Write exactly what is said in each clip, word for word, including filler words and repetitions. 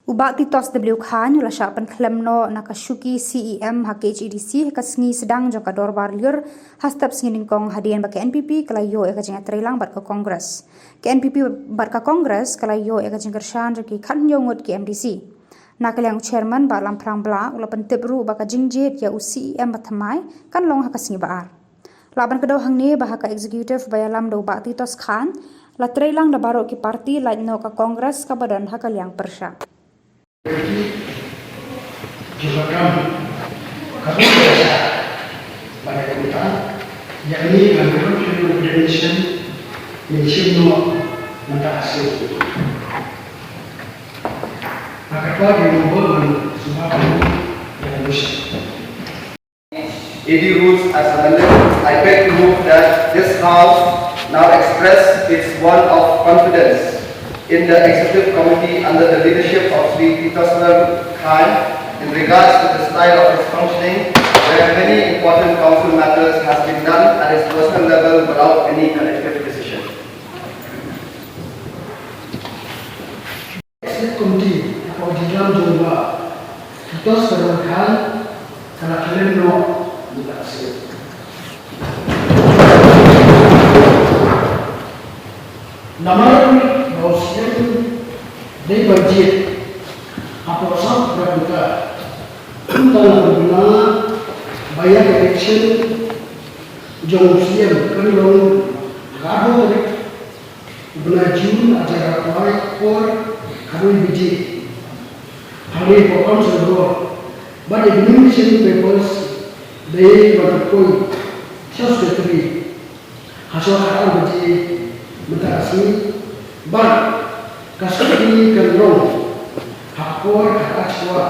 U Bah Titos W Chyne u la shah pynkhlem noh na ka shuki C E M ha K H A D C ha ka sngi sdang jong ka dorbar lyiur ha step sngi nyngkong, hadien ba ka N P P ka la ïoh ïa ka jingïatreilang bad ka Congress. Ka N P P bad ka Congress ka la ïoh ïa ka jingkyrshan jong ki khathynñiew ngut ki M D C. Na ka liang u chairman Bah Lamphrang Blah u la pyntip ruh ba ka jingjied ïa u C E M ba thymmai kan long ha ka sngi ba ar. Lah ban kdew hangne ba ha ka executive ba ïalam da u Bah Titos Chyne la treilang da baroh ki party, lait noh ka Congress kaba don ha ka liang pyrshah. Jong ka kam ka bun ka sha ba da kumta ïa kane ka Convention mynshim noh mynta ka sngi. Ka kyrpad ïa u Bah ban sngewbha ban ïa ka motion. A D rules as amended, I beg to move that this House now express its vote of confidence in the Executive Committee under the leadership of Shri Titos Chyne in regards to the style of its functioning, where many important council matters has been done at its personal level without any collective decision. Executive Committee ha ka jingïalam jong u Bah Titos Tyrwa Chyne ka la khlem noh mynta ka sngi. Namar ba u Syiem dei ban jied hapoh South Africa, kumta nga pynbna ba ïa ka election jong u Syiem kan long ha ka arphew tarik u bnai June arhajar arphew lai, por khatwei baje. Hangne hapoh Council Hall, bad ïa ki nomination papers dei ban poi sha u Secretary ha shuwa khatar baje mynta ka sngi, bad ka scrutiny kan long ha ka por khatar shuwa.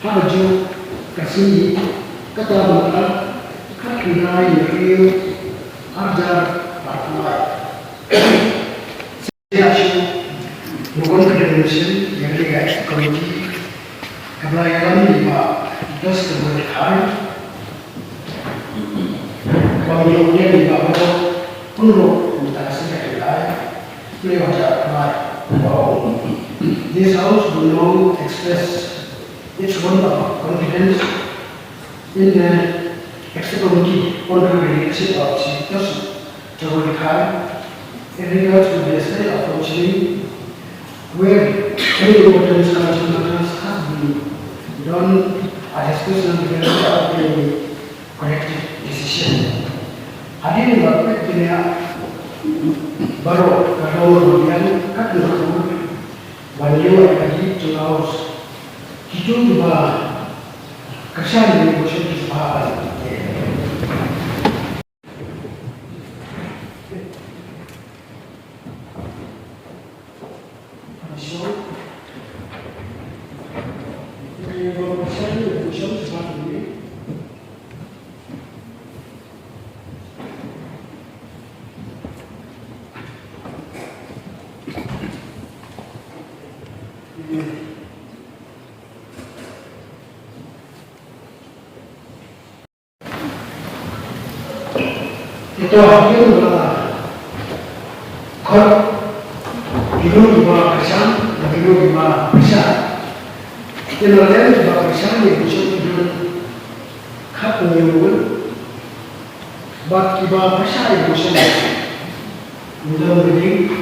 Haba ju ka sngi kata ba mynta, khatkhyndai April arhajar arphew lai. Ïa shu, u confidence motion ïa ka Executive Committee kaba la ïalam da u Bah Titos Tyrwa Chyne. Ba ngi ong ïa ngi ba ba kumno mynta ka sngi ka lai, plie wa ja lai. This House will now express its vote of confidence in the Executive Committee under the leadership of Shri Titos Tyrwa Chyne in regards to the style of functioning where many important council matters have been done at his personal level without any collective decision. Hadien ba peit bniah baroh ka dong ruh ïa ka kynhun ban ïoh ïa ka jingkyrshan. Kito kiba kyrshan ïa ka motion ki sngewbha ban Ito ha ki ba la khot, ki don kiba kyrshan, ki don kiba kyrshan. Te na lem kiba kyrshan ïa ka motion ki don khathynñiew ngut. Bad kiba kyrshan ïa ka motion ki don bniah,